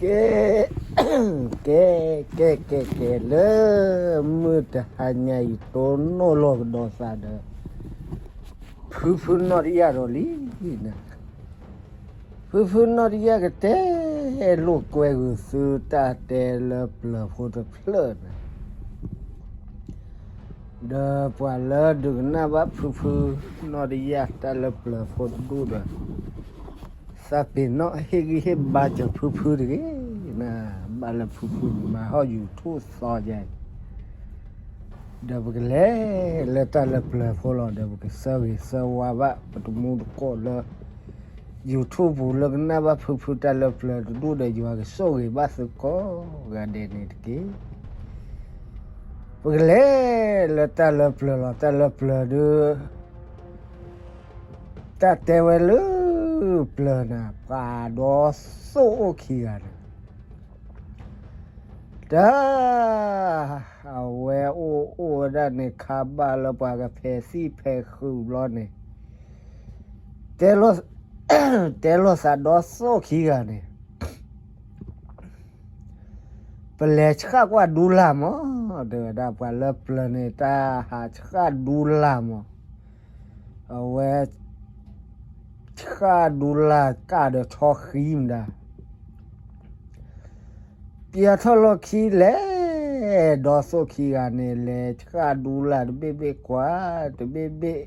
ကဲ ကဲ ကဲ ကဲ ကဲ လၢမုၢ်တဟါညါအံၤ တိၢ်နီၣ်လီၤကဒီးသးဒီး ဖုဖုနီၢ်တယၢ်ဒီးလံနၤ, ဖုဖုနီၢ်တယၢ်ကတဲလိာ်ကွဲဂုာ်သုတၢ်တဲလၢပျၢၤဖိတဖျၢၣ်နၤ, ဒီးပှၤလၢဒုးကနၣ်ဘၣ်ဖုဖုနီၢ်တယၢ်တၢ်လၢပျၢၤဖိတဒူၣ်ဒီး သးပ့ၤနီၣ်ဟ့ၣ်ဂံၢ်ဟ့ၣ်ဘါစၢၤဖုဖုတဂ့ၤနၤ, ဘၣ်လၢဖုဖုမၤဟီၣ် YouTube သီယါအံၤ, ဒီးပကလဲၤလၢတၢ်လၢပျၢၤဖိလီၤ, ဒီးပကဆၢဂ့ၤဆၢဝါဘၣ် ပတမူတကိးလၢ YouTube ပူၤလၢကနၣ်ဘၣ်ဖုဖုတၢ်လၢပျၢၤတဒူၣ်ဒီး ယွၤကဆိၣ်ဂ့ၤဘၣ်သုကိးဂၤဒဲးန့ၣ်တက့ၢ်. ပကလဲၤလၢတၢ်လၢပျၢၤလီၤ, တၢ်လၢပျၢၤဒီး တၢ်တဲဝဲလၢပျၢၤနၤ, ပှၤဒီးသိၣ်အိၣ်ခံဂၤန့ၣ်, တၢ် အဝဲအိၣ်အိၣ်ဝဲဒၣ်န့ၣ် ခါဘၣ်လၢပှၤကဖဲးသံၣ်ဖဲးဃုာ်ဘျီန့ၣ်, တဲလိာ်သးဒီးသိၣ်ခံဂၤန့ၣ် ပလဲၤဆှၣ်ကွၢ်ဒူလၢ်မး, တဲဝဲဒၣ်ပှၤလၢပျၢၤန့ၣ် တၢ်ဟးဆှၣ်ဒူလၢ်မး, အဝဲ ဆှၣ်ဒူလၢ်ကၢ်ဒီးဆီဃံမတၤ, ပၠးထီၣ်လီၢ်ခံလဲၣ်, ဒီးသိၣ်ခံဂၤန့ၣ် လဲၤဆှၣ်ဒူလၢ်တဘ့ၣ်ဘ့ၣ်ကွၢ်, တဘ့ၣ်ဘ့ၣ်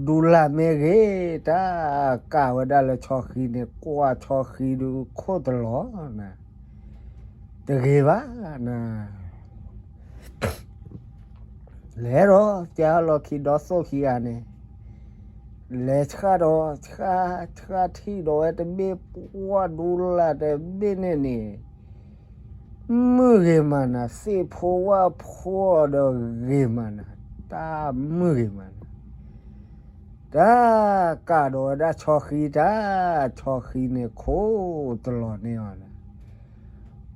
ဒူလၢ်မ့ၢ်ဂ့ၤ, တၢ်ကၢ်ဝဲဒၣ်လၢဆီဃံန့ၣ် ကွၢ်ဆီဃံဒုးခိၣ်တလီၤနၤ, တဂ့ၤဘၣ်နၤ လဲၤဒီး ပၠးလီၢ်ခံဒီးသိၣ်ခံဂၤန့ၣ်, လဲၤဆှၣ်ဒီး ဆှၣ် ဆှၣ်ထံၣ်ဒီးဝဲတဘ့ၣ် ပှၢ်ဒူလၢ်တဘ့ၣ်န့ၣ်န့ၣ်, မုၢ်ဂ့ၤမးနၤ, သ့ၣ်ဖိဝၣ်ဖိဒီးဂ့ၤမးနၤ, တၢ်မုၢ်ဂ့ၤမးနၤ, တၢ်ကၢ်ဒီးဝဲဒၣ်ဆီဃံတၢ်, ဆီဃံန့ၣ်ခိၣ်တလီၤန့ၢ်အီၤနၤ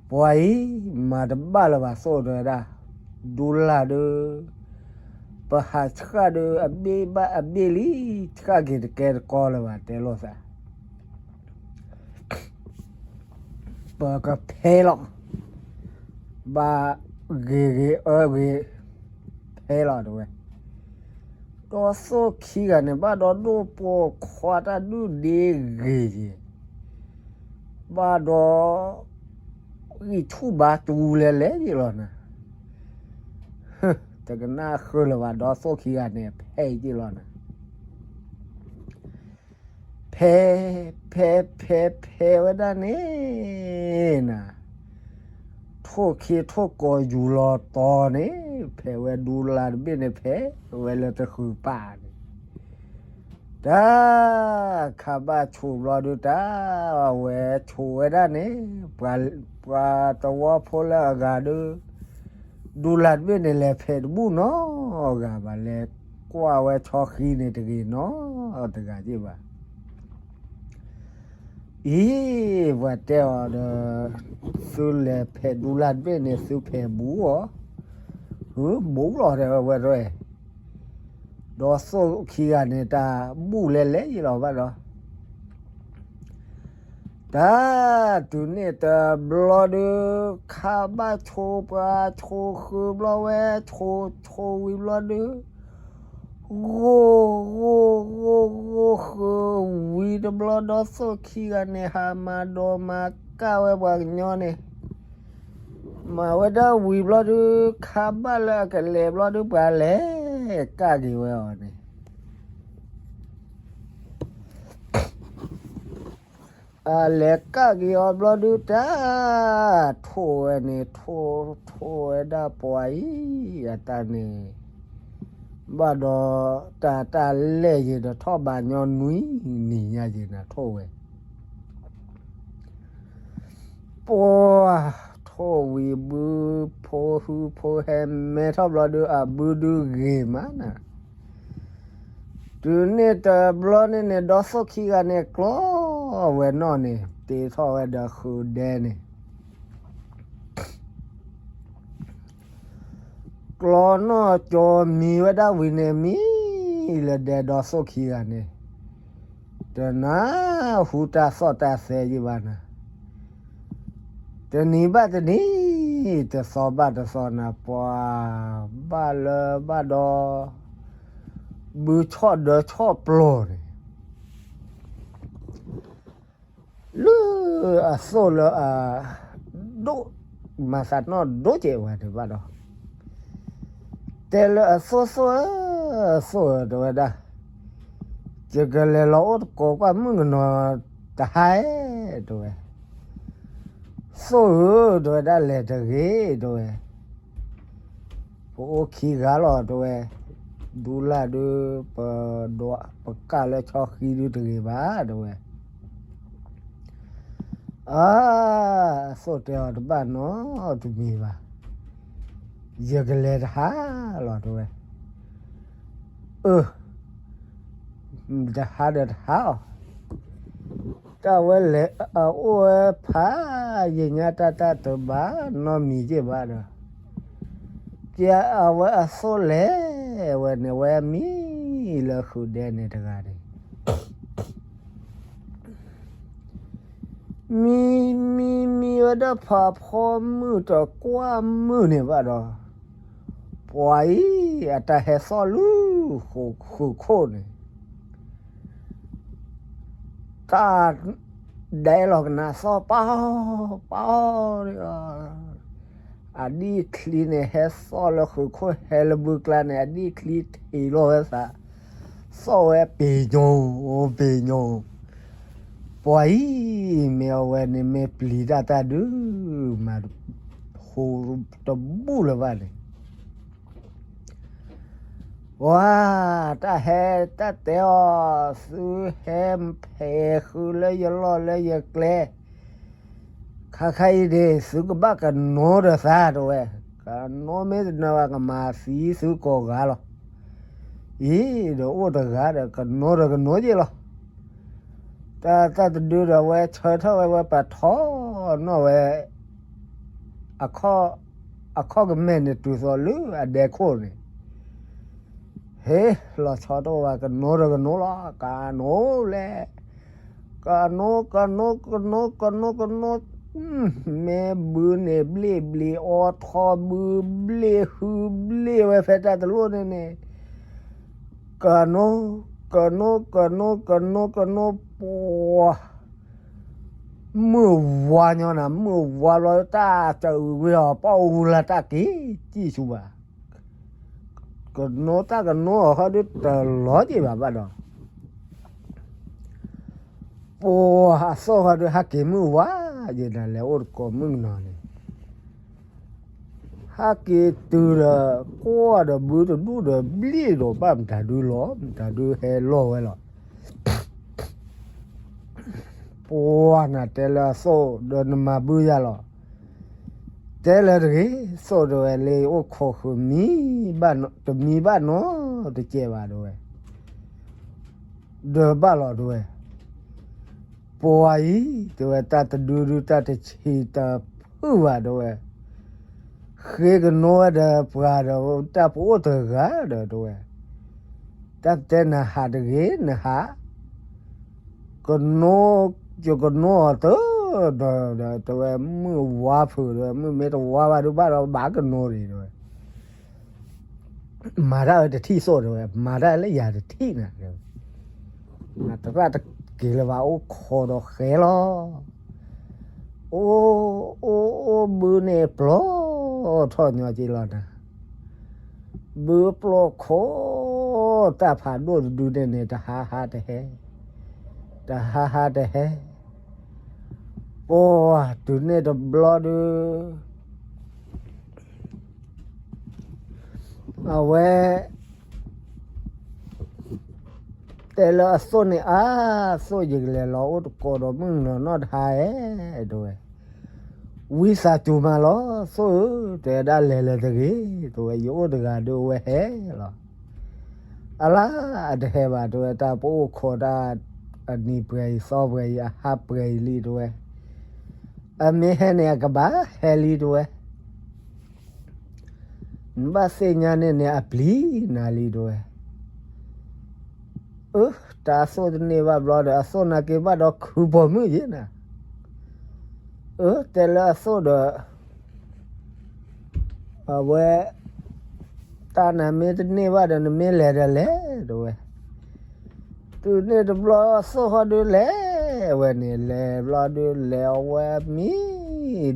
ပှၤအံၤ မၤတဘၣ်လၢၤဘၣ်သိၣ်တဲဝဲဒၣ်, ဒူလၢ်ဒီး ပဟးဆှၣ်ဒီး အဘ့ၣ်ဘၣ်အဘ့ၣ်လံ, ဆှၣ်က့ၤတကဲတကီလၢၤဘၣ် တဲလိာ်သး, ပကဖဲလီၤ, ဘၣ်ဂ့ၤဂ့ၤအၢဂ့ၤ ဖဲလီၤတဲဝဲ, ဒီးသိၣ်ခံဂၤန့ၣ် ဘၣ်ဒီးဒိၣ်ပိာ်ခွါတၢ်ဒုၣ်ဒ့ဂ့ၤယဲၢ်, ဘၣ်ဒီး ဂံၢ်ဆူၣ်ဘါတူလဲၤလဲၤယဲၢ်လီၤနၤ, တကနၣ်ဃုာ်လၢၤဘၣ် ဒီးသိၣ်ခံဂၤန့ၣ် ဖဲယဲၢ်လီၤနၤ, ဖဲ ဖဲ ဖဲ ဖဲဝဲဒၣ်န့ၣ်နၤ, ထိၣ်ခ့ထိၣ်ကိးယူၤလီၤတီၤန့ၣ်, ဖဲဝဲဒူလၢ်တဘ့ၣ်န့ၣ် ဖဲဝဲလၢတဃုာ်ပာ်န့ၣ်, တၢ် ခါဘၣ်ဆိးဘျီဒုးတၢ်, ဝဲဆိးဝဲဒၣ်န့ၣ်, ပှၤတဝီဖိလၢအဂၤဒီး ဒူလၢ်တဘ့ၣ်န့ၣ် လဲၤဖဲးတဘူၣ်နီတဂၤဘၣ်, လဲၤကွၢ်ဝဲဆီဃံန့ၣ်တဂ့ၤနီတဂၤယဲၢ်ဘၣ်. အံၤ ပှၤတဲအီၤဒီး, သုလဲၤဖဲးဒူလၢ်တဘ့ၣ်န့ၣ် သုဖဲးဘူးအီၤ, ဘူးလီၤတဲဝဲဒၣ်, ဒီးသိၣ်ခံဂၤန့ၣ် တၢ်ဘူၣ်လဲၤလဲၤယဲၢ်လီၤဘၣ်ဒီး တၢ် တုၤန့ၣ်တဘျီဒုး ခါဘၣ်ဆိးပှၤဆိးဃုာ်ဘျီဝဲ, ဆိးဆိးဝံၤဘျီဒုး, ဂိၢ်ဂိၢ်ဂိၢ်ဂိၢ်ဃုာ်ဝံၤတဘျီဒီး သိၣ်ခံဂၤန့ၣ် ဟးမၤဒိးမၤကၢ်ဝဲပှၤကညီန့ၣ်, မၤဝဲဒၣ်ဝံၤဘျီဒုး ခါဘၣ်လၢအကလဲၤဘျီဒုး ပှၤလဲၤကၢ်က့ၤဝဲအီၤန့ၣ် အလဲၤကၢ်က့ၤအီၤဘျီဒုးတၢ်, ထိၣ်ဝဲန့ၣ် ထိၣ် ထိၣ်ဝဲဒၣ်ပှၤအံၤ အတၢ်န့ၣ်, ဘၣ်ဒီးတၢ်တၢ်လဲၢ်ယံၤဒီးထီၣ်ဘးညီနွံနံၤညါယံၤနၤ ထိၣ်ဝဲ ပှၤ ထိၣ်ဝံၤဘုဖိဟုဖိဟဲမဲထီၣ်ဘျီဒုး အဘုဒုးဂ့ၤမးနၤ, တုၤန့ၣ်တဘျီန့ၣ်န့ၣ် ဒီးသိၣ်ခံဂၤန့ၣ် ကျီဝဲနီၢ်န့ၣ် တ့ထီၣ်ဝဲဒီးဃုာ်ဒဲန့ၣ် ကျီနီၢ်ကၠီမံၤဝဲဒၣ်ဝံၤန့ၣ် မံလၢဒဲဒီးသိၣ်ခံဂၤန့ၣ်, တနၢ်ဟူတၢ်သီၣ်တၢ်သဲယံၤဘၣ်နၤ, တနံၤဘၣ်တနံၤ, တသီဘၣ်တသီန့ၣ် ပှၤဘၣ်လၢဘၣ်ဒီး ဘုဆီၣ်ဒၢဆီၣ်ပျီၢ်န့ၣ် လၢအသိၣ်လၢအဒိၣ်, မၤသးနီၣ်ဒိၣ်ကဲးဝဲန့ၣ်ဘၣ်ဒီး, တဲလၢအသိၣ်သိၣ်ဧၢ, သိၣ်ဧၢ တဲဝဲဒၣ်, ယကလဲၤလီၤအိၣ်တကိးကွၢ်မုၣ်ကနီၤတဟါဧဲ, တဲဝဲ. သိၣ်ဧၢ တဲဝဲဒၣ် လဲၤတဂ့ၤ တဲဝဲ. ပအိၣ်ခံဂၤလီၤ တဲဝဲ. ဒူလၢ်ဒုး ပဒိး ပကၢ်လၢဆီဃံဒုးတဂ့ၤဘၣ် တဲဝဲ. အါ, အသိၣ်တဲအီၤ တဘၣ်နီတမံၤဘၣ်, ယကလဲၤတဟါလီၤ တဲဝဲ. အၢ, တဟါဒီးတဟါအီၤ, တၢ်ဝဲလဲၤအအိၣ်ဝဲဖး ယညါတၢ်တၢ်တဘၣ်နီတမံၤက့ၤဘၣ်ဒီး, ကဲအဝဲအသိၣ်လဲၤဝဲန့ၣ် ဝဲမံလၢဃုာ်ဒဲန့ၣ်တဂၤန့ၣ် မံမံမံဝဲဒၣ်ဖးဖီမုၢ်တကွၢ်မုၢ်န့ၣ်ဘၣ်ဒီး, ပှၤအံၤ အတၢ်ဟဲသီၣ်လၢဃုာ်ခိၣ်န့ၣ် တၢ်ဒဲလီၤကနၣ်သီၣ် ပီ, ပီ, အဒံၣ်ချံန့ၣ် ဟဲသီၣ်လၢဃုာ်ခိၣ် ဟဲလၢဘုကျါန့ၣ် အဒံၣ်ချံထံးလီၤဝဲသး, သီၣ်ဝဲပ့ၤညီ, ပ့ၤညီ, ပှၤအံၤ မ့ၢ်အဝဲန့ၣ် မ့ၢ်ပျံၤတၢ်တၢ်ဒုး မၤဟူတဘူၣ်လၢၤဘၣ်န့ၣ် ဝါ, တၢ်ဟဲတၢ်တဲအီၤ, သုဟဲဖဲးဃုလၢယလီၢ်လၢယကျဲ, ခါခါအံၤန့ၣ် သုကဘၣ်ကနိဒီးသး တဲဝဲ, ကနိမ့ၢ်တနၢၤဘၣ် ကမၤသံသုကိးဂၤလီၤ. အံၤဒီးအိၣ်တဂၤဒီး ကနိဒီးကနိက့ၤလီၤ. တၢ်တၢ်တဒုဒီး ဝဲဆၢထၢၣ်ဝဲ ဝဲပာ်ထီၣ်နီၣ်ဝဲ အခီၣ်ကမဲာ်န့ၣ် တုၤသိးလၢအဒဲခိၣ်န့ၣ်, ဟ့ၣ်လီၤဆီတအိၣ်ဘၣ် ကနိဒီးကနိလီၤ. ကနိလဲၣ်, ကနိ ကနိ ကနိ ကနိ ကနိ, မ့ၢ်ဘုန့ၣ် ဘျ့ၣ်ဘျ့ၣ်အီထီ ဘုဘျ့ၣ်ဟုဘျ့ၣ်ဝဲဖဲတၢ်တလိၣ်န့ၣ်န့ၣ်, ကနိ ကနိ ကနိ ကနိ ကနိ ပှၤ မုၢ်ဝါညီနၤ မုၢ်ဝါဘျီ တၢ်စၢၤဝံၤအီၤ ပီၣ်အူလၢတၢ်က့ၤစံၣ်ဆူဘၣ်. ကနိတၢ်ကနိအီၤဃီဒုးတလီၤက့ၤဘၣ်ဘၣ်ဒီး, ပှၤအသိၣ်ဃီဒုးဟဲက့ၤမုၢ်ဝါ, ယနၤလဲၤအိၣ်တကိးမုၣ်ကနီၤန့ၣ် ဟဲက့ၤတုၤဒီး ကွၢ်ဒီးဘုတဒူၣ်ဒီးဘျ့ၣ်ဒီး ဘၣ်မတၤဒုးလီၤ မတၤဒုးဟဲလီၤဝဲလီၤ. ပှၤနၤတဲလၢအသိၣ်ဒီးနမၤဘုယၤလီၤ. တဲလၢတဂ့ၤ သိၣ်တဲဝဲ လၢယအိၣ်ခိးဃုာ်မံ တမံဘၣ်နီတကဲးဘၣ်တဲဝဲ, ဒီးဘၣ်လီၤတဲဝဲ. ပှၤအံၤ တဲဝဲ တၢ်တဒုဒုတၢ်တဆံးတဖုၣ်ဘၣ်တဲဝဲ, ဃ့ကနိဝဲဒီးပှၤဒီး တၢ်ပအိၣ်တဂၤဒီးတဲဝဲ, တၢ်တဲနဟးတဂ့ၤ နဟး ကနိ, ယကနိအီၤတၢ်ဒီး တဲဝဲ မုၢ်ဝါဖုးတဲဝဲ, မုၢ်မ့ၢ်တဝါဘၣ်ဒုးဘၣ်ဒီးဘၣ်ကနိဒံးတဲဝဲ. မၤတၢ်ဝဲတထံၣ်သိၣ်တဲဝဲ, မၤတၢ်လၢယၤတထံၣ်နၤတဲဝဲ, သရၣ်တက့ၤလၢၤဘၣ် အိၣ်ခိးဒီးဃဲလီၤ. အိၣ်, အိၣ်, အိၣ်ဘုန့ၣ်ပျီၢ်ထီၣ်ညီက့လီၤနၤ. ဘုပျီၢ်ခိး တၢ်ဖးဒိၣ်တဒုန့ၣ်န့ၣ် တဟါဟါတဟဲ, တဟါဟါတဟဲ, ပှၤတုၤန့ၣ်တဘျီဒုး အဝဲ တဲလၢအသိၣ်န့ၣ် အါ, သိၣ်ယကလဲၤလီၤအိၣ်တကိးဒီးမုၣ်ကနီၤနီတဟါဧဲ, တဲဝဲ. ဝံသးစူၤမးလီၤ သိၣ်ဧၢ, တဲဝဲဒၣ် လဲၤလၢၤတဂ့ၤ, တဲဝဲ, ယအိၣ်တဂၤဒီးဝဲဟဲလီၤ. အလါ, အတဟဲဘၣ် တဲဝဲ, တၢ်ပအိၣ်ခိးတၢ် အနံၤပှဲၤအံၤသီပှဲၤအံၤ အဟါပှဲၤအံၤလံ တဲဝဲ. အမ့ၢ်ဟဲန့ၣ် အကဘၣ်ဟဲလံ တဲဝဲ. နဘၣ်သ့ၣ်ညါန့ၢ်န့ၣ် အပျံၤနၤလံ တဲဝဲ. အၢ, တၢ်အသိၣ်တန့ၢ်ဘၣ်ဘျီဒီး အသိၣ်နာ်က့ၤဘၣ်ဒီးခုပိာ်မုၣ်ယဲနၤ. အၢ တဲလၢအသိၣ်ဒီး အဝဲ တၢ်နမ့ၢ်တန့ၢ်ဘၣ်ဒီး နမ့ၢ်လဲၤဒီးလဲၤ တဲဝဲ. တုၤန့ၣ်တဘျီအသိၣ်ဃီဒုးလဲၤဝဲန့ၣ် လဲၤဘျီဒုးလဲၤအဝဲမံ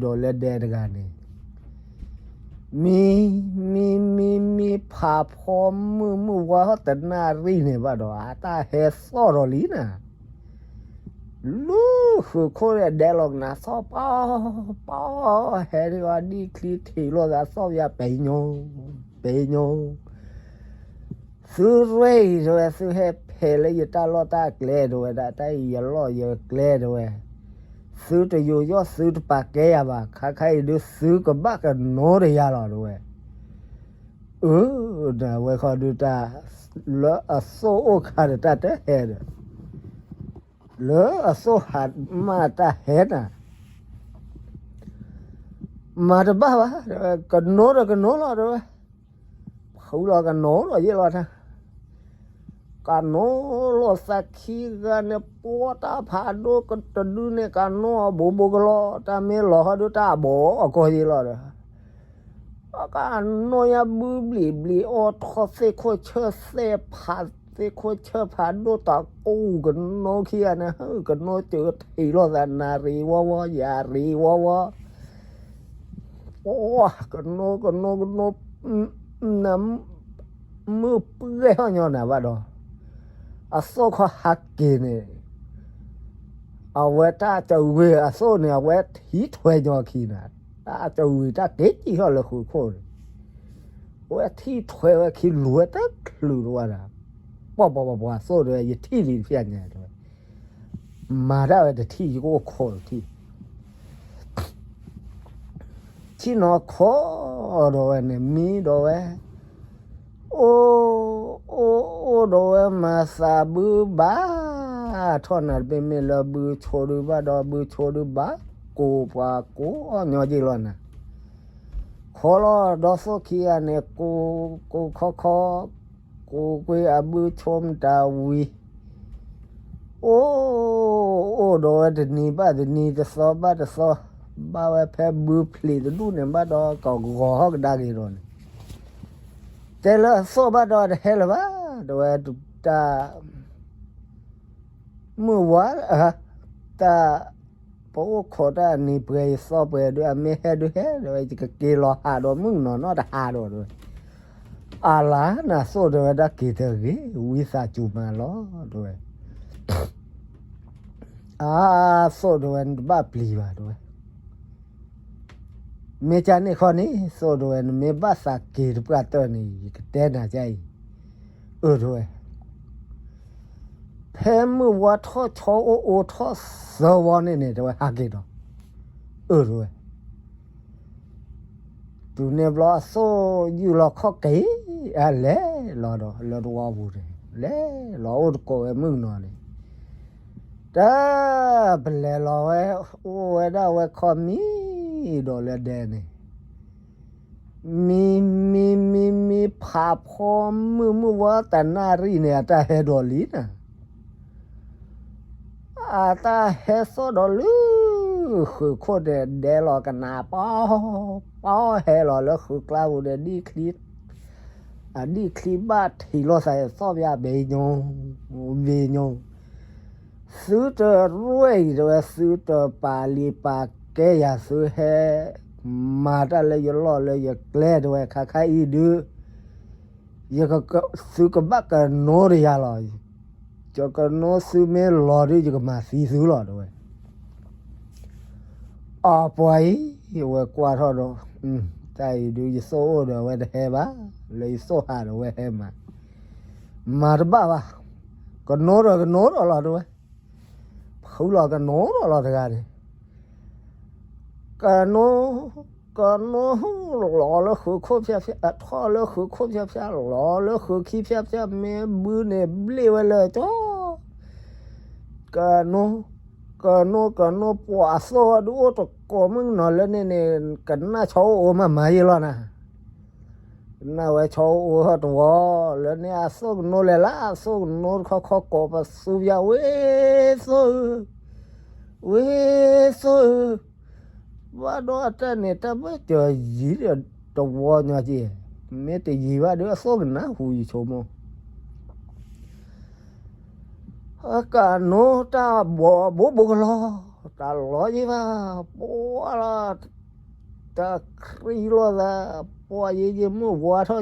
ဒီးလၢဒဲတဂၤန့ၣ် မံ မံ မံ မံ ဖးဖီမုၢ်မုၢ်ဝါတနၣ်ရံၣ်န့ၣ်ဘၣ်ဒီး အတၢ်ဟဲသီၣ်ဒီးလံနၤ လူဃုာ်ခိၣ်ဒီးဒဲလီၤကနၣ်သီၣ်ပီ ပီ ဟဲဒ်ဝဲဒ်ချံထံးလိာ်သးသီၣ်ပယါပဲညိ ပဲညိ သုရဲၣ်အံၤတဲဝဲ သုဟဲဖဲးလၢယတၢ်လီၢ်တၢ်ကျဲတဲဝဲဒၣ် တၢ်အံၤယလီၢ်ယကျဲတဲဝဲ သုတယူးယီၣ်သုတပာ်ကဲယၤဘၣ် ခါခါအံၤဒုးသုကဘၣ်ကနိဒီးယၤလီၤတဲဝဲ. အၢ နဝဲခီဒုးတၢ် လၢအသိၣ်အိၣ်ခါဒီးတၢ်တဟဲဒီး လၢအသိၣ်ဟးမးတၢ်ဟဲနၤ မၤတဘၣ်ဘၣ် ကနိဒီးကနိလီၤတဲဝဲ. ဖုလီၤကနိဒီးယ့ၢ်လီၤတၢ် ကနိလီၤသးခံဂၤန့ၣ် ပှီၢ်တၢ်ဖးဒိၣ်ကတဒုန့ၣ် ကနိအဘိဘိကလီၤ တၢ်မ့ၢ်လီၤဟီဒုးတၢ်အဘီအကီၢ်ယ့ၢ်လီၤဒီး ကနိယါဘုဘျံးဘျံးအီၣ်ထီၣ်သ့ၣ်ခိၣ်ဆၢသဲဖး သ့ၣ်ခိၣ်ဆၢဖးဒိၣ်တၢ်ကူၣ်ကနိခံဂၤန့ၣ် ကနိစၢၤထံးလိာ်သးနၣ်ရံၣ်ဝီဝီ ယၤရံၣ်ဝီဝီ ကနိကနိကနိ န မုၢ်ပှဲၤဟီၣ်ညီနၤဘၣ်ဒီး အသိၣ်ခီဟးက့ၤန့ၣ် အဝဲတၢ်စဝံၤအသိၣ်န့ၣ် အဝဲထံၣ်ထွဲညီခံနၤ တၢ်စဝံၤတၢ်က့ၤကံၣ်ထီၣ်လၢဃုာ်ခိၣ်န့ၣ် အဝဲထံၣ်ထွဲဝဲခံလူၤဝဲတချုးတဝဲဒၣ် ပှၤပှၤပှၤပှၤသိၣ်တဲဝဲ ယထံၣ်လံတဖျၢၣ်ညါတဲဝဲ မၤတၢ်ဝဲတထံၣ် ယကအိၣ်ခိးတထံၣ် ဆ့ၣ်နီၤခိးဒီးဝဲန့ၣ် မံဒီးဝဲ အိၣ် အိၣ် အိၣ်ဒီးဝဲမၤသးဘုဘၣ် ထီၣ်နၤတဘ့ၣ်မ့ၢ်လၢဘုဆိဒုးဘၣ်ဒီး ဘုဆိဒုးဘၣ် ကိးပှၤကိးအီၣ်ညီက့ၤလီၤနၤ ခိးလီၤဒီးသိၣ်ခံဂၤန့ၣ် ကိး ကိးခီခီ ကိးကွံာ်အဘုဆိမတၤဝံၤ အိၣ် အိၣ်ဒီးဝဲတနံၤဘၣ်တနံၤ တသီဘၣ်တသီ ဘၣ်ဝဲဖဲဘုဖျံးတဒူၣ်န့ၣ်ဘၣ်ဒီး ကဂီၤဟီၣ်ကဒါက့ၤဒီးန့ၣ် တဲလၢအသိၣ်ဘၣ်ဒီးတဟဲလၢၤဘၣ် တဲဝဲ တၢ် မုၢ်ဝါ တၢ် ပအိၣ်ခိးတၢ်နံၤပှဲၤယသီပှဲၤဒုး အမ့ၢ်ဟဲဒုးဟဲ တဲဝဲ ယကက့ၤလီၤဟးဒီးမုၣ်ကနီၤနီတဟးဒီး တဲဝဲ အလါနၤသိၣ်တဲဝဲ တၢ်က့ၤတဂ့ၤ ဝံသးစူၤမးလီၤ တဲဝဲ အါ သိၣ်တဲဝဲ နတဘၣ်ပျံၤဘၣ် တဲဝဲ မ့ၢ်ကန့ၣ်ခီန့ၣ် သိၣ်တဲဝဲ နမ့ၢ်ဘၣ်သးက့ၤတပှၢ်တၢၢ်န့ၣ် ယကတဲနၤကအံၤ အၢ တဲဝဲ ဖဲမုၢ်ဝါထီၣ်ဆီအိၣ်အိၣ်ထီၣ်သၢဝီန့ၣ်န့ၣ် တဲဝဲ ဟးက့ၤဒီး အၢ တဲဝဲ တုၤန့ၣ်ဘျီအသိၣ်ယူၢ်လီၤခီၣ်က့ၤ အလဲၤလီၤဒီး လၢတဝီပူၤန့ၣ် လဲၤလီၤအိၣ်တကိးဝဲမုၣ်ကနီၤန့ၣ် တၢ် ပလဲၤလီၤဝဲ အိၣ်ဝဲဒၣ်ဝဲခီမံ ဒီးလၢဒဲန့ၣ် မံ မံ မံ မံ ဖးဖီမုၢ်မုၢ်ဝါတနၣ်ရံၣ်န့ၣ် အတၢ်ဟဲဒီးလံနၤ အတၢ်ဟဲသီၣ်ဒီးလၢ ဃုာ်ခိၣ်န့ၣ် ဒဲလီၤကနၣ်ပီ ပီ ဟဲလီၤလၢဃုာ်ကျါပူၤန့ၣ် ဒ်ချံ အဒ်ချံဘၣ်ထံးလိာ်သးသီၣ်ပယါဘ့ညိ ဘ့ညိ သုတရဲၣ်အံၤတဲဝဲ သုတပာ်လံာ်ပာ်ကဲယၤ သုဟဲ မၤတၢ်လၢယလီၢ်လၢယကျဲတဲဝဲ ခါခါအံၤဒုး ယက သုကဘၣ်ကနိဒီးယၤလီၤ. ယကနိသုမ့ၢ်လီၤဒုး ယကမၤသံသုလီၤတဲဝဲ. အပှၤအံၤ အဝဲကွၢ်ထီၣ်ဒီး တၢ်အံၤဒုး ယသိၣ်အိၣ်ဒီးအဝဲတဟဲဘၣ်, လၢယသိၣ်ဟးဒီးအဝဲဟဲမၤ, မၤတဘၣ်ဘၣ်, ကနိဒီးကနိဒီးလီၤတဲဝဲ, ဖုလီၤကနိဒီးလီၤတဂၤန့ၣ် ကနိ ကနိ လီၤလၢဃုာ်ခိၣ်ဖၠၣ်ဖၠၣ် ထီၣ်လၢဃုာ်ခိၣ်ဖၠၣ်ဖၠၣ် လီၤလၢဃုာ်ခံဖၠၣ်ဖၠၣ် မ့ၢ်ဘုန့ၣ်ဘျ့ဝဲလၢကၠီ ကနိ ကနိ ကနိ ပှၤအသိၣ်ဒုးအိၣ်တကိးမုၣ်ကနီၤလၢန့ၣ်န့ၣ် ကနၣ်ဆီအိၣ်အိၣ်မးမးယဲလီၤနၤ ကနၣ်ဝဲဆီအိၣ်အိၣ်ဟီၣ်တဝီ လၢန့ၣ်အသိၣ်ကနိလဲၤလၢအသိၣ်ကနိတခီခီကိးပသူပၠၣ် ဝ့ၢ်သိၣ်ဧၢ, ဝ့ၢ်သိၣ်ဧၢ, ဘၣ်ဒီးအတၢ်န့ၣ် တၢ်ဘၣ်စၢၤယံၤဒီးတဝီညီက့, မ့ၢ်တယံၤဘၣ်ဒီးအသိၣ်ကနၢ်ဟူယဆိကမိၣ်, ကးနိတၢ်ဘီဘိဘိကလီၤ, တၢ်လီၤယံၤဘၣ်, ပှၤလီၤ, တၢ်ခရံာ်လီၤသး, ပှၤယံၤယံၤမုၢ်ဝါထီၣ်,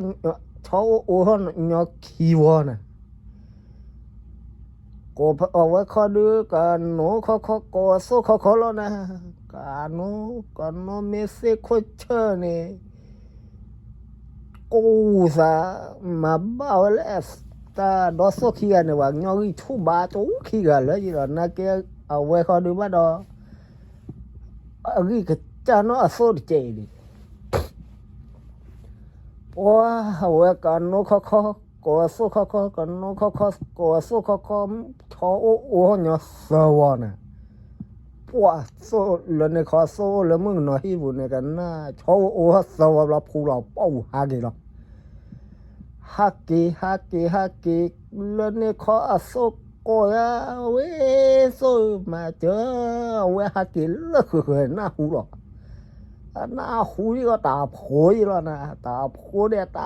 ဆီအိၣ်အိၣ်ထီၣ်ညီခံဝီနၤ ကိးအဝဲခီဒုး ကနိခီခီ ကိးအသိၣ်ခီခီလီၤနၤ, ကနိ ကနိမ့ၢ်သ့ၣ်ခိၣ်ဆၢၣ်န့ၣ် ကိးသး မၤဘၣ်ဝဲလၢ တၢ်ဒီသိၣ်ခံဂၤန့ၣ် ပှၤကညီဂံၢ်ဆူၣ်ဘါတူခံဂၤလၢယံၤလီၤ နာ်က့ အဝဲခီဒုးဘၣ်ဒီး အဂံၢ်ကစၢ်နီၢ်အသိၣ်တကဲအံၤန့ၣ် ပှၤအဝဲကနိခီခီ ကိးအသိၣ်ခီခီ ကနိခီခီ ကိးအသိၣ်ခီခီ ဆီအိၣ်အိၣ်ထီၣ်ညီသၢဝီနၤ, ပှၤသိၣ်လၢန့ၣ်ခီသိၣ်အိၣ်လၢမုၣ်ကနီၤဟံၣ်ပူၤန့ၣ် ကနၣ်ဆီအိၣ်အိၣ်ထီၣ်သၢဝီဘျီ ဖူလီၤပိာ်ဟးက့ၤလီၤ ဟးက့ၤ ဟးက့ၤ ဟးက့ၤ လၢန့ၣ်ခီအသိၣ်ကိးယၤ ဝဲသိၣ်မၤစၢၤ အဝဲဟးက့ၤလၢဃုာ်ဃုာ်နၢ်ဟူလီၤ အနၢ်ဟူယံၤဂီၢ်တၢ်ဖိယံၤလီၤနၤ တၢ်ဖိဒဲးတၢ်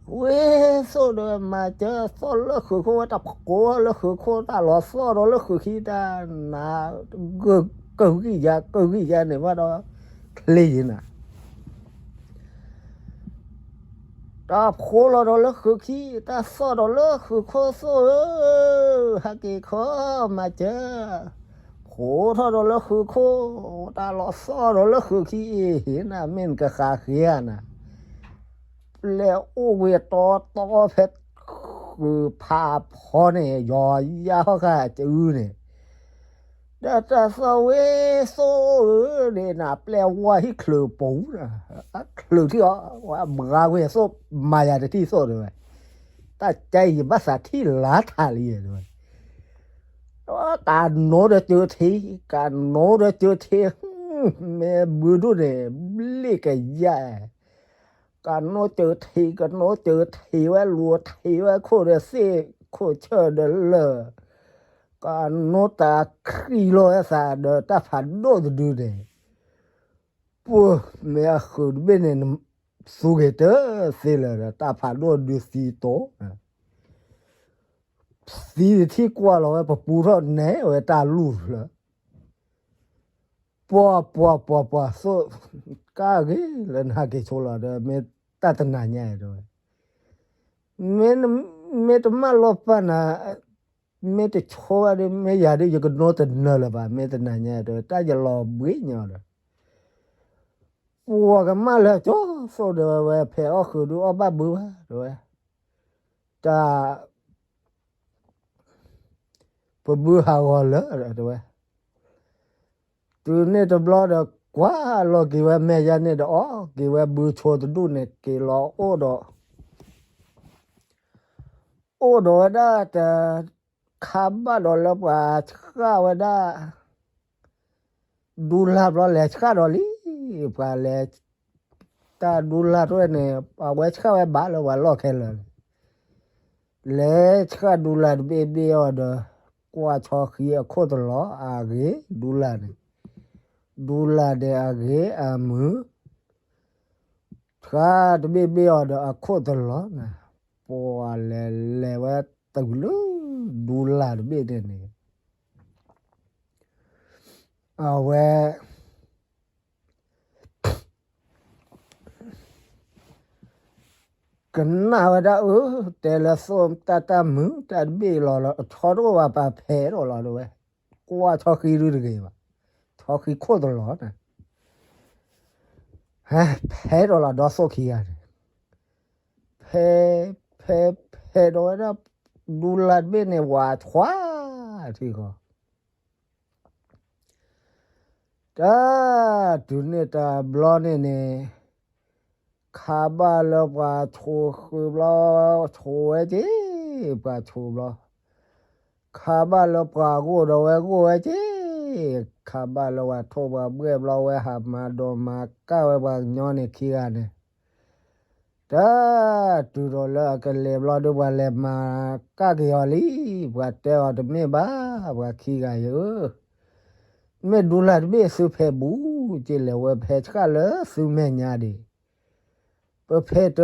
ဝဲသိၣ်ဒီးမၤစၢၤသီၣ်လၢဃုာ်ခိၣ်ဝဲတၢ်ဖိလၢဃုာ်ခိၣ်တၢ်လီၤသီၣ်ဒီးလၢဃုာ်ခံတၢ်နၤ ကဂံၢ်ယါ ကဂံၢ်ယါန့ၣ်ဘၣ်ဒီး ချ့ယံၤနၤ တၢ်ဖိလီၤဒီးလၢဃုာ်ခံ တၢ်သီၣ်ဒီးလၢဃုာ်ခိၣ်သိၣ်ဧၢ, ဟဲက့ၤခီမၤစၢၤ, ဖိထီၣ်ဒီးလၢဃုာ်ခိၣ်, တၢ်လီၤသီၣ်ဒီးလၢဃုာ်ခံအံၤ ဟ့ၣ်နၤမ့ၢ်နကဃးဃ့ဧါနၤ, ပျဲအိၣ်ဝဲတီတီဖဲဃုာ်ဖးဖီန့ၣ် ယီၤယါဟီၣ်ဃာ်စုန့ၣ် ဒီးတၢ်သီၣ်ဝဲသိၣ်ဧၢန့ၣ် နပျဲဝါဟံၣ်ချုးပူၤနၤ, အချုးထံၣ်အီၤ ဝဲဘှါဝဲသိၣ်မၤယၤတထံၣ်သိၣ်တဲဝဲ, တၢ်ကဲယဘၣ်သးထံၣ်လါထးလံတဲဝဲ, ကနိဒီးစၢၤထံ, ကနိဒီးစၢၤထံ, မ့ၢ်ဘုဒိၣ်န့ၣ် ဘျ့ၣ်ကယၢ် ကနိစၢၤထံး ကနိစၢၤထံးဝဲလူၤထံးဝဲခိၣ်ဒီးသ့ၣ်ခိၣ်ဆၢၣ်ဒီးလၢၢ်, ကနိတၢ်ခရံာ်လီၤဝဲသးဒီးတၢ်ဖးဒိၣ်တဒုန့ၣ်, ပှၢ်မ့ၢ်အဃုာ်တဘ့ၣ်န့ၣ် သူက့ၤတသ့လၢၤဒီး တၢ်ဖးဒိၣ်ဒုသံတိၤ သံတထံၣ်ကွၢ်လီၤဝဲပပူထီၣ်နဲၣ်ဝဲတၢ်လူၢ်လၢ ပှၤပှၤပှၤပှၤသိၣ်, ကၢ်ဂ့ၤလၢနဟဲက့ၤဆိလီၤဒီး မ့ၢ်တၢ်တနၤညါတဲဝဲ, မ့ၢ်တမၢလီၤပာ်နၤ, မ့ၢ်တဆိဝဲဒီး မ့ၢ်ယၤဒီး ယကနိတနၢၤလၢၤဘၣ် မ့ၢ်တနၤညါတဲဝဲ တၢ်ယလီၤဘှံးညီဒီး ပှၤကမၣ်လၢကၠီသိၣ်ဒီးဝဲ ဖဲအီၣ်ဃုာ်ဒုးအီၣ်ဘၣ်ဘုဘၣ်တဲဝဲ, တၢ် ပဘုဟးဂီၤလၢာ်တဲဝဲ, တုၤန့ၣ်တဘျီဒီး ကွၢ်လီၤက့ၤဝဲမဲာ်ယါန့ၣ်ဒီး အီၣ်က့ၤဝဲဘုဆိတဒူၣ်န့ၣ် က့ၤလီၤအိၣ်ဒီး အိၣ်ဒီးဝဲဒၣ်တ ခါဘၣ်ဒီးလၢပှၤဆှၣ်ဝဲဒၣ် ဒူလၢ်ဘျီလဲၤဆှၣ်ဒီးလံ, ပှၤလဲၤ တၢ်ဒူလၢ်တဝဲန့ၣ် အဝဲဆှၣ်ဝဲဘၣ်လၢပှၤလီၢ်ခဲလၢာ်န့ၣ်, လဲၤဆှၣ်ဒူလၢ်တဘ့ၣ်ဘ့ၣ်အီၤဒီး ကွၢ်ဆီဃံအခိၣ်တလီၤအဂ့ၤ ဒူလၢ်န့ၣ်, ဒူလၢ်န့ၣ်အဂ့ၤအမုာ် ဆှၣ်တဘ့ၣ်ဘ့ၣ်အီၤဒီးအခိၣ်တလီၤနၤ, ပှၤလဲၤလဲၤဝဲတုၤလၢ ဒူလၢ်တဘ့ၣ်န့ၣ်န့ၣ် အဝဲ ကနၣ်ဝဲဒၣ်အၢ တဲလၢသိၣ်တၢ်တၢ်မုာ် တၢ်တဘ့ၣ်လီၤလီၤ အဆီတအိၣ်ဘၣ် ပှၤဖဲးထီၣ်လီၤတဲဝဲ, ကွၢ်ဆီဃံဒုတဂ့ၤဘၣ်, ဆီဃံခိၣ်တလီၤန့ၣ် ဖဲးထီၣ်လီၤဒီသိၣ်ခံဂၤန့ၣ်, ဖဲး ဖဲး ဖဲးဒီးဝဲဒၣ် ဒူလၢ်တဘ့ၣ်န့ၣ် ဝးထွါထံဃီ တၢ် တုၤန့ၣ်တဘျီန့ၣ်န့ၣ် ခါဘၣ်လၢပှၤဆိဃုာ်ဘျီ ဆိဝဲက့ၤ ပှၤဆိဘျီ, ခါဘၣ်လၢပှၤဂိၢ်ဒီးဝဲဂိၢ်ဝဲက့ၤ, ခါဘၣ်လၢပှၤထိၣ်ပှၤဘှဲၣ်ဘျီ ဝဲဟးမၤဒိးမၤကၢ်ဝဲပှၤကညီန့ၣ်ခံဂၤန့ၣ် တၢ် တုၤဒီးလၢအကလဲၤဘျီဒီး ပှၤလဲၤမၤကၢ်က့ၤအီၤလံ, ပှၤတဲအီၤတမ့ၢ်ဘၣ်, ပှၤခံဂၤအံၤဧၢ, မ့ၢ်ဒူလၢ်တဘ့ၣ်သုဖဲးဘူးက့လဲၣ်ဝဲ ပဟဲဆှၣ်လၢသုမဲာ်ညါဒံး, ပဖဲးတ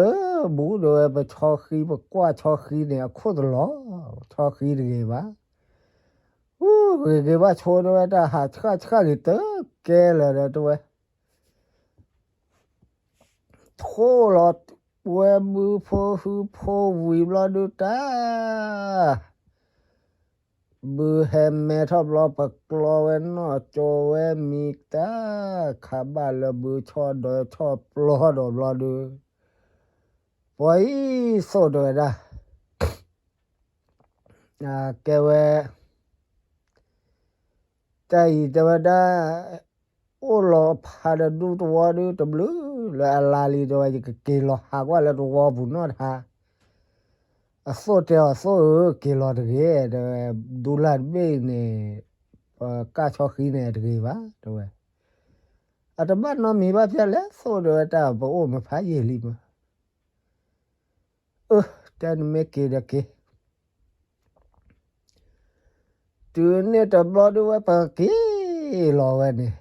ဘူးဒီးဝဲ ပဆီဃံ ပကွၢ်ဆီဃံန့ၣ် အခိၣ်တလီၤ, ဆီဃံတဂ့ၤဘၣ်, အူဂ့ၤဂ့ၤဘၣ်ဆိဒီးဝဲ တၢ်ဟးဆှၣ်ဆှၣ်ဂ့ၤတကဲလၢာ်ဒီးတဲဝဲ ထိၣ်လီၤဝဲဘုဖိဟုဖိဝံၤဘျီဒုတၢ်, ဘုဟဲမဲထီၣ်ဘျီ ပကျီဝဲနီၢ်ကၠီဝဲမံတၢ်, ခးဘၣ်လၢဘုဆီၣ်ဒီးဆီၣ်ပျီဒီးဘျီဒု, ပှၤအံၤသိၣ်တဲဝဲဒၣ် ကဲဝဲ တၢ်အံၤတဲဝဲဒၣ်, အိၣ်လီၤဖးဒီးဒူသဝီဒုတဘျုး လၢအလါလံ တဲဝဲ ယကက့ၤလီၤဟးကွၢ်လၢသဝီပူၤနီၣ်တဟါ, အသိၣ်တဲအီၤ သိၣ်ဧၢ က့ၤလီၤတဂ့ၤ တဲဝဲ, ဒူလၢ်တဘ့ၣ်န့ၣ် ပကၢ်ဆီဃံန့ၣ်တဂ့ၤဘၣ် တဲဝဲ, အတဘၣ်နီတမံၤဘၣ်ဖဲလဲၣ် သိၣ်တဲဝဲ တၢ်ပအိၣ်မ့ၢ်ဖးယံာ်လံမး အၢ တဲနမ့ၢ်က့ၤဒီးက့ၤ, တုၤန့ၣ်တဘျီဒုဝဲ ပက့ၤလီၤဝဲန့ၣ်,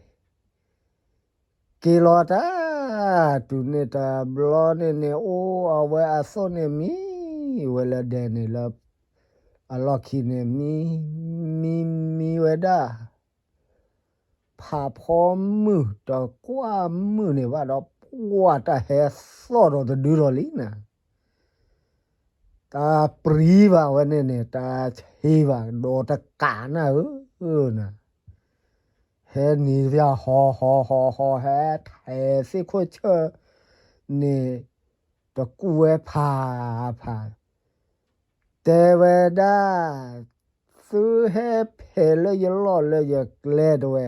က့ၤလီၤတၢ်, တုၤန့ၣ်တဘျီန့ၣ်န့ၣ် အိၣ်အဝဲအသိၣ်န့ၣ်မံဝဲလၢဒဲန့ၣ်လၢ အလီၢ်ခံန့ၣ် မံ မံမံဝဲဒၣ် ဖးဖီမုၢ်တကွၢ်မုၢ်န့ၣ်ဘၣ်ဒီး ပှၢ်တၢ်ဟဲသီၣ်ဒီးတဒုဒီးလံနၤ, တၢ်ပြံဘၣ်ဝဲန့ၣ်န့ၣ် တၢ်ဆံးဘၣ်ဒီးတကးနၢ်ဧၢနၤ, ဟဲနံၤဖၠၣ်ဟီဟီဟီဟီ ဟဲထဲးသ့ၣ်ခိၣ်ဆၢၣ်န့ၣ် တကူၣ်ဝဲဖးဖး တဲဝဲဒၣ်, သုဟဲဖဲးလၢယလီၢ်လၢယကျဲတဲဝဲ,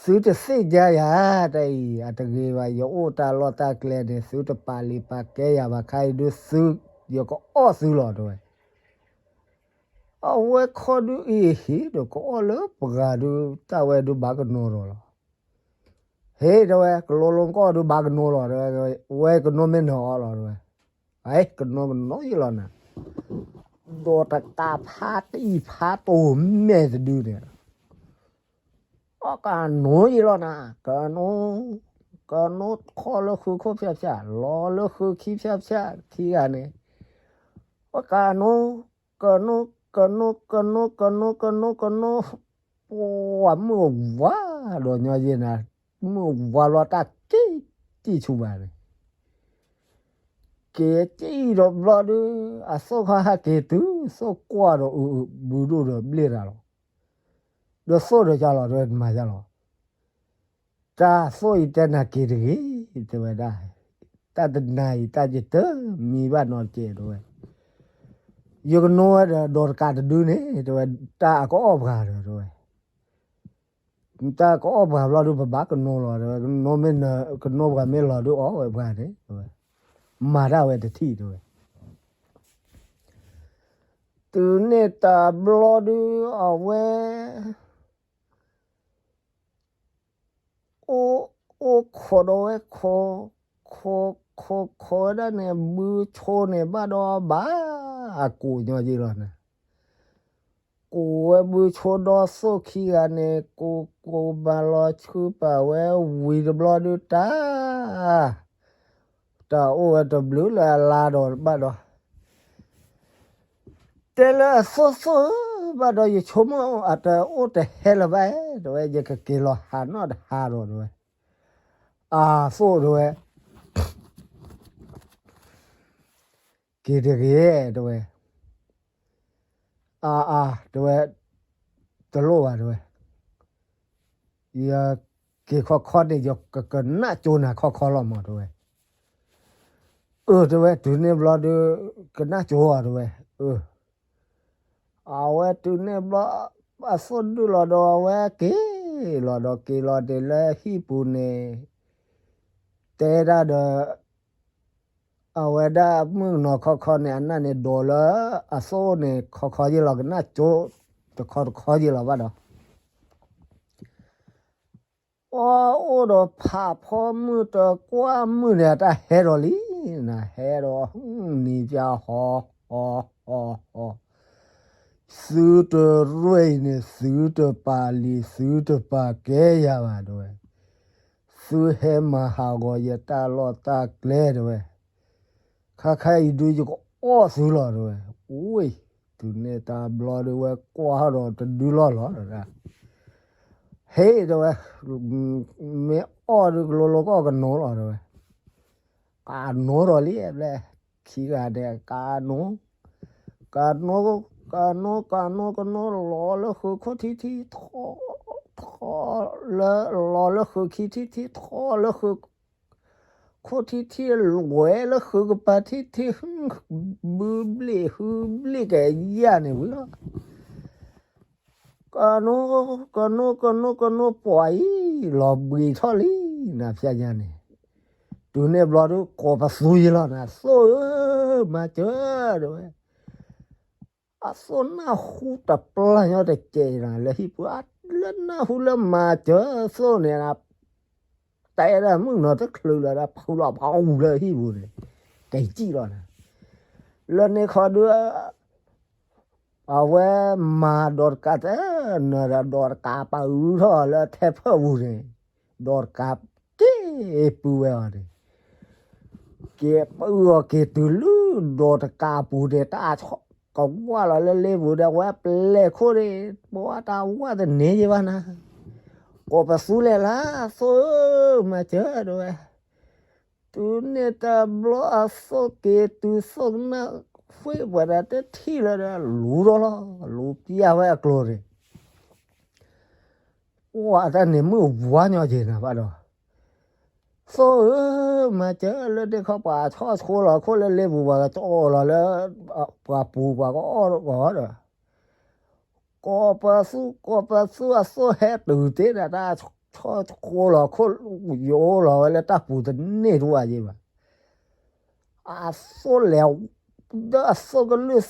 သုတသ့ၣ်ညါယၤတၢ်အံၤ အတဂ့ၤဘၣ်, ယအိၣ်တၢ်လီၢ်တၢ်ကျဲန့ၣ် သုတပာ်လံာ်ပာ်ကဲယၤဘၣ်ခါအံၤဒု သု ယကအီၣ်သုလီၤတဲဝဲ, အဝဲခီဒုအံၤဟံးဒီးကအီၣ်လၢပှၤဒု တၢ်ဝဲဒုဘၣ်ကနိဒီးလီၤ ဟ့ၣ်တဲဝဲ ကလိလိကီၢ်ဒု ဘၣ်ကနိလီၤတဲဝဲ, ဝဲကနိမ့ၢ်နၢၤအီၤလီၤတဲဝဲ, ကနိကနိယလီၤနၤ, ဒီးတကးဖးတအံၤဖးတိၢ်မဲာ်တဒုန့ၣ်, အကနိယလီၤနၤ, ကနိ, ကနိခီလၢဃုခိၣ်ဖၠၣ်ဖၠၣ် လီၤလၢဃုခံဖၠၣ်ဖၠၣ်ခံဂၤန့ၣ်, အကနိ ကနိ ကနိ ကနိ ကနိ ကနိ ကနိ, ပှၤမုၢ်ဝါဒီးညီယဲၢ်နၤ, မုၢ်ဝါလီၤတၢ်ကံၣ်ကံၣ်ဆူၣ်ဘၣ်န့ၣ်, က့ၤကံၣ်ဒီးဘျီဒု အသိၣ်ခီဟဲက့ၤတုၤ သိၣ်ကွၢ်ဒီးအုးအုးဘုဒိၣ်ဒီးဘျ့ၣ်တၢ်လီၤ, ဒီးသိၣ်ဒီးကၢ်လီၤတဲဝဲ တမၤယါလီၤ တၢ်သိၣ်အံၤတဲနၤက့ၤတဂ့ၤ တဲဝဲဒၣ်, တၢ်တနၤအံၤ တၢ်ယတမံဘၣ်နီတကဲးတဲဝဲ, ယကနိဝဲဒီး ဒီးတကးတဒုန့ၣ် တဲဝဲ, တၢ်အကအီၣ်ပှၤဒီး တဲဝဲ, တၢ်ကအီၣ်ပှၤဘျီဒု ပဘၣ်ကနိလီၤ တဲဝဲ, ကနိမ့ၢ်နၢၤ ကနိပှၤမ့ၢ်လီၤဒု အီၣ်ဝဲပှၤန့ၣ် တဲဝဲ, မၤတၢ်ဝဲတထံၣ်တဲဝဲ, တုၤန့ၣ်တဘျီဒု အဝဲ အိၣ်ခိးဒီးဝဲ ခိး ခိး ခိး ခိးဝဲဒၣ်န့ၣ် ဘုဆိန့ၣ်ဘၣ်ဒီးဘၣ် အကိးညီယံလီၤနၤ, ကိးဝဲဘုဆိဒီးသိၣ်ခံဂၤန့ၣ် ကိးကိးမၤလီၤဆူပာ်ဝဲဝံၤတဘျီဒုတၢ် တၢ်အိၣ်ဝဲတဘျုးလၢအလါဒီးဘၣ်ဒီး တဲလၢအသိၣ်သိၣ်ဧၢ ဘၣ်ဒီးယဆိကမိၣ် အတအိၣ်တဟဲလၢၤဘၣ် တဲဝဲ ယကက့ၤလီၤဟးနီတဟါဒီး တဲဝဲ အသိၣ် တဲဝဲ က့ၤတဂ့ၤ တဲဝဲ အါအါ တဲဝဲ တလိၣ်ဘၣ် တဲဝဲ ယက့ၤခီခီန့ၣ် ယကကနၣ်ကၠိနၤခီခီလီၤမး တဲဝဲ အၢ တဲဝဲ တုၤန့ၣ်ဘျီဒုး ကနၣ်ကၠိအီၤ တဲဝဲ အၢ အဝဲတုၤန့ၣ်ဘျီ အသိၣ်ဒုးလီၤဒီး အဝဲက့ၤလီၤဒီး က့ၤလီၤဒ်လၢဟံၣ်ပူၤန့ၣ် တဲဒၣ်ဒီး အဝဲဒၣ်မုၣ်ကနီၤခီခီန့ၣ် အနၢ်န့ၣ်ဒိးလၢအသိၣ်န့ၣ် ခီခီယ့ၢ်လီၤ ကနၣ်ကၠိတခီတခီယ့ၢ်လီၤဘၣ်ဒီး အီၣ်အိၣ်ဒီးဖးဖီမုၢ်တကွၢ်မုၢ်န့ၣ် အတၢ်ဟဲဒီးလံနၤ ဟဲဒီး နံၤပျၢဟီ ဟီ ဟီ ဟီ သုတရ့ၣ်အံၤန့ၣ် သုတပာ်လံာ် သုတပာ်ကဲယၤဘၣ် တဲဝဲ. သုဟဲမၤဟးဂီၤယတၢ်လီၢ်တၢ်ကျဲ တဲဝဲ. ခါခါအံၤဒုးယကအီၣ်သုလီၤ တဲဝဲ. ဝ့ၢ်, တုၤန့ၣ်တဘျီဒုးဝဲကွၢ်ထီၣ်ဒီးတဒုလီၢ်လီၤ တဲဝဲဒၣ်. ဟ့ၣ် တဲဝဲ, မ့ၢ်အီၣ်ဒုးကလိၤလိၤကအီၣ်ကနိလီၤ တဲဝဲ. ကနိဒီးလံ ဘျဲၣ်ခံဂၤဒဲး ကနိ, ကနိ, ကနိ ကနိ ကနိ လီၤလၢဃုာ်ခိၣ်ထံထံ ထီၣ်, ထီၣ်လၢ လီၤလၢဃုာ်ခံထံထံ ထီၣ်လၢဃုာ်ခိၣ်ထံထံ ဝဲလၢဃုာ်ကပၤထံထံ ဘုဘျ့ၣ်ဟုဘျ့ၣ်ကယၢ်န့ၣ်ဝံၤလီၤ. ကနိ, ကနိ ကနိ ကနိ ပှၤအံၤ လီၤဘှံးထီၣ်လံ နၤဖျါညါန့ၣ်. တုၤန့ၣ်ဘျီဒုး ကိးပသူယံၤလီၤနၤ, သိၣ်ဧၢ, မၤစၢၤ တဲဝဲ. အသိၣ်နၢ်ဟူတပျၢ်ညီတစဲးနၤ လၢဟံၣ်ပူၤ, လၢနၢ်ဟူလၢမၤစၢၤသိၣ်န့ၣ် တဲဒၣ်မုၣ်ကနီၤတချုးလၢၤဒီး ဖုးလီၤဖးအူလၢဟံၣ်ပူၤန့ၣ် ကစံၣ်လီၤနၤ. လၢန့ၣ်ခီဒုး အဝဲမၤဒီးတကးတနၢၤဒီး ဒီးတကးပာ်အုးထီၣ်လၢထဲဖၢၣ်ပူၤန့ၣ်, ဒီးတကးက့ၤပုၢ်ဝဲအီၤန့ၣ်, က့ၤပုၢ်အီၤက့ၤတုၤလၢဒီးတကးပူၤန့ၣ် တၢ်ကဝၢ်လီၤလၢလ့ပူၤဒီး ဝဲပလဲၤခိၣ်န့ၣ် ပှၤတၢ်ဝၢ်တန့ၢ်ယံၤဘၣ်နၤ, ကိးပသူလဲၤလၢ သိၣ်ဧၢ မၤစၢၤ တဲဝဲ. တုၤန့ၣ်တဘျီအသိၣ်က့ၤတုၤ သိၣ်ကနၣ်ဃ့ၢ်ပှၤဒီးတထံၣ်လၢၤဒီး လူၤဒီးလီၤ, လူၤပျၢ်ဝဲအကျိၤန့ၣ်, ပှၤတၢ်န့ၣ်မုၢ်ဝါညီက့ၤနၤဘၣ်ဒီး, သိၣ်ဧၢ မၤစၢၤ လၢန့ၣ်ခီ ပှၤဆီၣ်ဆိလီၤခိၣ်လၢလ့ပူၤ ပှၤကဆီလီၤလၢ ပှၤပူၤပှၤကအီၣ်ဒီး ကိးပသူ ကိးပသူ အသိၣ်ဟဲတုၤတ့ၢ်ဒီး တၢ်ဆီၣ်ဆိလီၤခိၣ် ယအိၣ်လီၤဝဲလၢတၢ်ပူၤတန့ၢ်တဝၢ်ယံၤဘၣ်. အသိၣ်လဲၤ ဒီးအသိၣ်ကလုၢ်သီၣ်,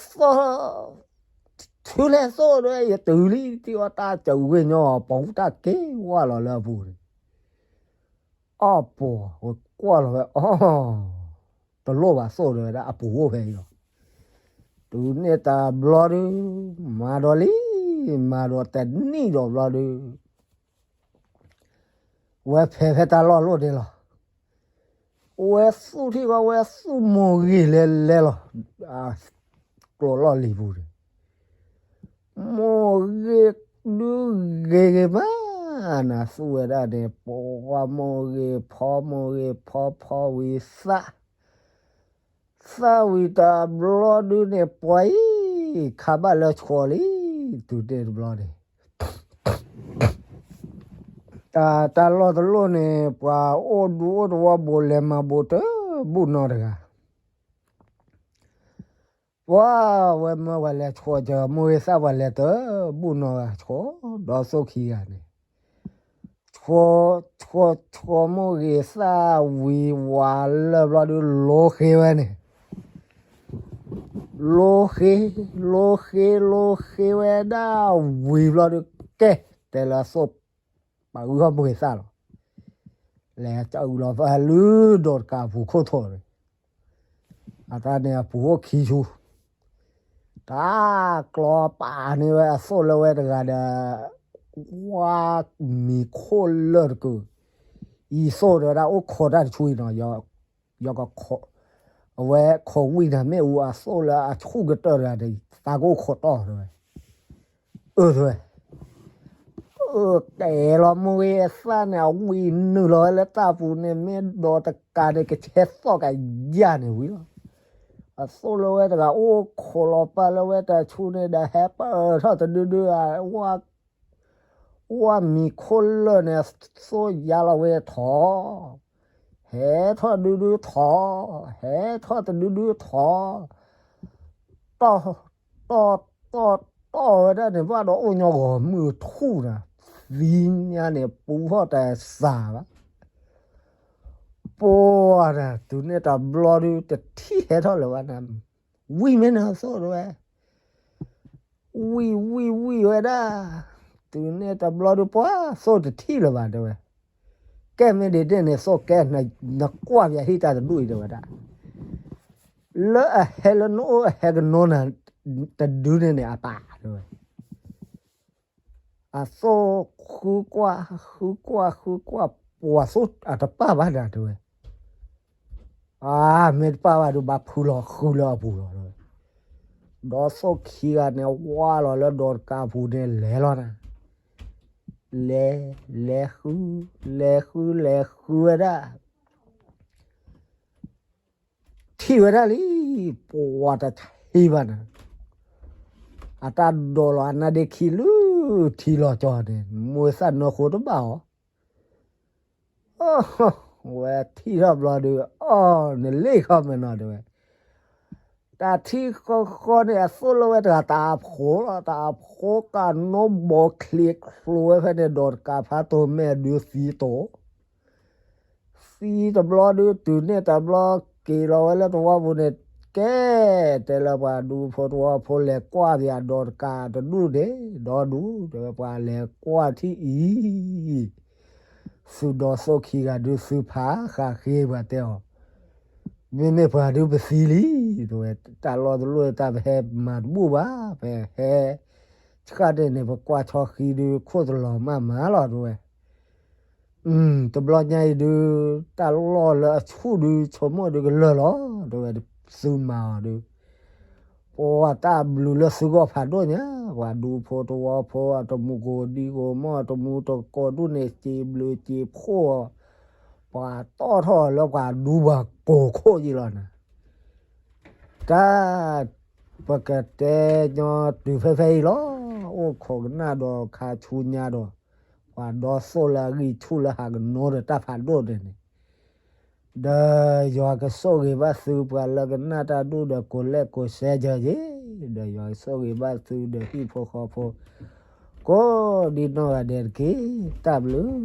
ဆူလဲၣ်သိၣ်ဒီး ယတုၤလံ တံၢ်အီၣ်တၢ်စူၤဝ့ၢ်ညီ ပူၤတၢ်က့ၤဝါလီၤလၢအပူၤန့ၣ်, အီၣ်ပှၤဝဲကွၢ်လီၤဝဲ အီၣ် တလိၣ်ဘၣ်သိၣ်ဒီးဝဲဒၣ် အပူၤအိၣ်ဖဲအံၤလီၤ. တုၤန့ၣ်တဘျီဒုး မၤဒီးလံ, မၤဒီးတနံၣ်ဒီးဘျီဒုး ဝဲဖဲဖဲတၢ်လီၢ်လိၣ်န့ၣ်လီၤ. ဝဲသူၣ်ထံၣ်ကီး ဝဲသူၣ်မိၢ်ဂ့ၤလဲၤလဲၤလီၤ, ကျိးလီၢ်လံၤပူၤန့ၣ်, မိၢ်ဂ့ၤဒုးဂ့ၤဂ့ၤမး, နသူၣ်ဝဲဒၣ်န့ၣ် ပှၤမိၢ်ဂ့ၤဖီ မိၢ်ဂ့ၤဖီ ဖီဝံၤသၣ် သၣ်ဝံၤတဘျီဒုးန့ၣ် ပှၤအံၤ ခးဘၣ်လၢဆှီလံ, တုၤန့ၣ်တဘျီန့ၣ် တၢ် တၢ်လီၢ်တလိၣ်န့ၣ် ပှၤအိၣ်ဒူအိၣ်သဝီ ဘူးလဲၤမၤဘူး တဘူးနီတဂၤ, ပှၤဝဲမၢပှၤလဲၤဆှီ ကမိၢ်ဂ့ၤသၣ် ပှၤလဲၤတဘူးနီတဂၤ ဆှီဒီးသိၣ်ခံဂၤန့ၣ်, ဆှီ ဆှီ ဆှီမိၢ်ဂ့ၤသၣ်ဝံၤ ဝးလၢာ်ဘျီဒုး လိဃ့ဝဲန့ၣ်, လိဃ့ လိဃ့ လိဃ့ဝဲဒၣ်ဝံၤဘျီဒုး ကဲ တဲလၢအသိၣ် ပာ်ဂုၢ်ထီၣ်မိၢ်ဂ့ၤသၣ်လီၤ. လဲၤစးအုးလီၤဖဲလုၢ်ဒီးတကးပူၤခိၣ်ထီၣ်န့ၣ်, အတၢ်န့ၣ်အပူၤအိၣ်ခံဆူ တၢ်ကျီပာ်န့ၢ်ဝဲအသိၣ်လၢဝဲတဂၤဒီး ဝါမံၤခိၣ်လၢာ်တကုာ်, အံၤသိၣ်ဒီးဒၣ်အိၣ်ခိးတၢ်တဆူအံၤနီၤ, ယ အဝဲခိးဝံၣ်နၤ မ့ၣ်အူအသိၣ်လၢအဆူၣ်ကတၢၢ်တဂၤန့ၣ် သးကအိၣ်ခိးတီၢ်တဲဝဲ, အၢတဲဝဲ အၢ ကဲလီၤမိၢ်ဂ့ၤသၣ်န့ၣ် အဝံၤနုာ်လီၤဝဲလၢတၢ်ပူၤန့ၣ် မ့ၢ်ဒီးတကးန့ၣ် ကဆဲးသီၣ်ကယၢ်န့ၣ်ဝံၤလီၤ. အသိၣ်လၢဝဲတဂၤအိၣ်ခိးလီၤပာ်လၢဝဲတၢ်ဆူန့ၣ်ဒီး ဟဲပၢၢ်ထီၣ်တဒုဒု ဝါမံၤခိၣ်လၢာ်န့ၣ် သိၣ်ယါလီၤဝဲထီၣ်, ဟဲထီၣ်ဒုဒုထီၣ်, ဟဲထီၣ်တဒုဒုထီၣ်, တီၢ် တီၢ် တီၢ် တီၢ်ဝဲဒၣ်န့ၣ် ဘၣ်ဒီးအိၣ်ညီဂီၤမုၢ်ထူၣ်နၤ, သံညါန့ၣ် ပူထီၣ်တစှၤဘၣ်. ပှၤတၢ် တုၤန့ၣ်တဘျီဒုး တထံၣ်ဟဲထီၣ်လၢၤဘၣ်နၤ, ဝံၣ်မ့ၢ်နၤသိၣ်တဲဝဲ ဝံၣ် ဝံၣ် ဝံၣ်ဝဲဒၣ်, တုၤန့ၣ်တဘျီဒုး ပှၤသိၣ်တထံၣ်လၢၤဘၣ်တဲဝဲ, ကဲမ့ၢ်ဒ်န့ၣ်န့ၣ် သိၣ်ကဲ နကွၢ်ပဟံၣ်တၢ်တဒူၣ်အံၤတဲဝဲဒၣ်, လၢအဟဲလၢနအိၣ်အဟဲကနိနၤ တဒုန့ၣ်န့ၣ် အပၢ် တဲဝဲ. အသိၣ်ဃုကွၢ် ဃုကွၢ် ဃုကွၢ် ပှၤသိၣ်အတပၣ်ဘၣ်နၤ တဲဝဲ. အ မ့ၢ်တပၣ်ဘၣ်ဒီး ဘၣ်ဖုလီၤဃုလၢအပူၤလီၤ တဲဝဲ. ဒီးသိၣ်ခံဂၤန့ၣ် ဝါလီၤလၢဒီးတကးပူၤန့ၣ် လဲၤလီၤနၤ. လဲၤ လဲၤဃု လဲၤဃု လဲၤဃုဝဲဒၣ် ထံၣ်ဝဲဒၣ်လံ, ပှၤတထံၣ်ဘၣ်နၤ. အတၢ်ဒိးလီၤအနါဒ့ခံလၢထံလီၤကၠီန့ၣ် မိၢ်သၣ်နၢဃိတဘၣ်အီၤ. ဝဲထံၣ်ထီၣ်ဘျီဒုး အီ နလ့ၣ်ခီမ့ၢ်နီၤ တဲဝဲ. တၢ်ထံၣ်ဃီဃီန့ၣ် အသိၣ်လၢဝဲတဂၤ တၢ်အဖိလီၤ, တၢ်အဖိကနိဘီချံးချိးဝဲဖဲန့ၣ် ဒီးတကးဖးတိၢ်မဲာ်ဒုးသံတိၤ သံတဘျီဒုး တုၤန့ၣ်တဘျီ က့ၤလီၤဝဲလၢသဝီပူၤန့ၣ် ကဲ တဲလၢပှၤဒူဖိသဝီဖိ လဲၤကွၢ်ပယၤဒီးတကးတဒူၣ်န့ၣ် ဒီဒူၣ် တဲဝဲ ပှၤလဲၤကွၢ်ထံၣ်အံၤ သုဒီးသိၣ်ခံဂၤဒုး သုဖးဃးဃ့ ပှၤတဲအီၤ, မ့မ့ၢ်ပှၤဒုးပသံလံ တဲဝဲ, တၢ်လီၢ်တလီၢ်တၢ်ပဟဲမၤတဘူၣ်ဘၣ်, ပဟဲ ဆှၣ်န့ၣ်န့ၣ် ပကွၢ်ဆီဃံဒုး ခိၣ်တလီၤမးမးလီၤ တဲဝဲ. တဘျီညါအံၤဒုး တၢ်လီၢ်လၢအဆူၣ်ဒုး ဆိကမိၣ်ဒုးကလၢာ်လီၤ တဲဝဲ, သုမၤအီၤဒုး ပှၤတၢ်ဘျုးလၢသုဂီၢ်ဖးဒိၣ်ညါ, ပှၤဒူဖိသဝီဖိ အတမူကိးဒံကိးမီၢ် အတမူတကိးဒူၣ်န့ၣ် စံးဘျုးစံးဖှိၣ်အီၤ, ပှၤတီၣ်ထီၣ်လၢပှၤဒူပှၤကိးခိၣ်ယံလီၤနၤ. တၢ် ပကတဲညီတုၤဖဲဖဲအံၤလီၤ. အိၣ်ခိးကနၣ်ဒီးခါဆူညါဒီး ပှၤဒီသိၣ်လၢအဂံၢ်ဆူၣ်လၢဟးကနိဒီးတၢ်ဖးဒိၣ်န့ၣ်န့ၣ် ဒီးယွၤကဆိၣ်ဂ့ၤဘၣ်သု ပှၤလၢကနၣ်တၢ်ဒူၣ်ဒီး ကိးလဲၣ်ကိးစဲကၢယ့, ဒီးယွၤကဆိၣ်ဂ့ၤဘၣ်သုဒီးဟံၣ်ဖိဃီဖိ ကိးဒံနီၢ်ဂၤဒဲးတက့ၢ်. တၢ်ဘျုး